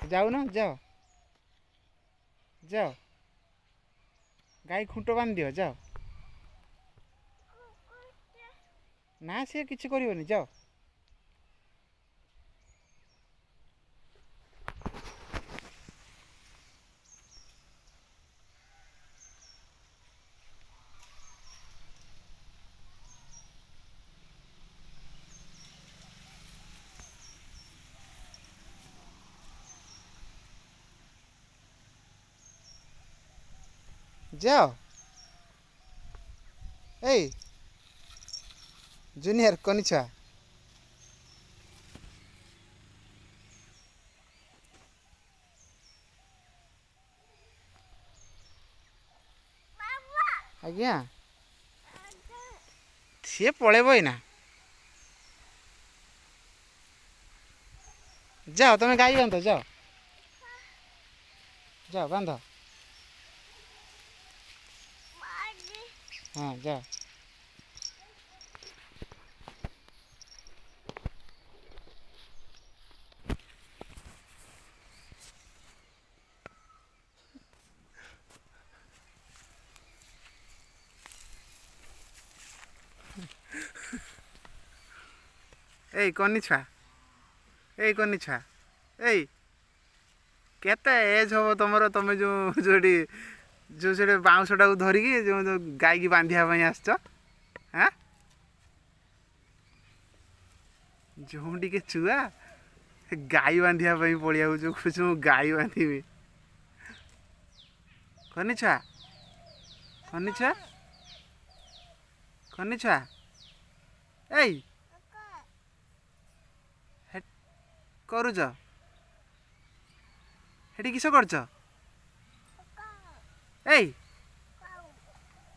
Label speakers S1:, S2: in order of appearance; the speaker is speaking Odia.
S1: ଯାଉନ, ଯାଅ ଯାଅ, ଗାଈ ଖୁଣ୍ଟ ବାନ୍ଧି ଦିଅ, ଯାଅ। ନା, ସିଏ କିଛି କରିବନି, ଯାଅ। ଯାଅ। ଏଇ ଜୁନିୟର କନି ଛୁଆ। ଆଜ୍ଞା, ସିଏ ପଳେଇବ ଏଇନା। ଯାଅ, ତମେ ଗାଈ ବାନ୍ଧ, ଯାଅ ଯାଅ, ବାନ୍ଧ। ହଁ, ଯାଅ। ଏଇ କନି ଛୁଆ, ଏଇ କନି ଛୁଆ, ଏଇ କେତେ ଏଜ୍ ହବ ତମର? ତମେ ଯୋଉ ଯେଉଁଠି ଯେଉଁ ସେଠି ବାଉଁଶଟାକୁ ଧରିକି ଯେଉଁ ଗାଈକି ବାନ୍ଧିବା ପାଇଁ ଆସିଛ, ଆଁ ଯେଉଁ ଟିକେ ଛୁଆ ଗାଈ ବାନ୍ଧିବା ପାଇଁ ପଳେଇ ଆଉଛ, କହୁଛୁ ମୁଁ ଗାଈ ବାନ୍ଧିବି। କନି ଛୁଆ, କନି ଛୁଆ, କନି ଛୁଆ, ଏଇ କରୁଛ ସେଠି, କିସ କରୁଛ?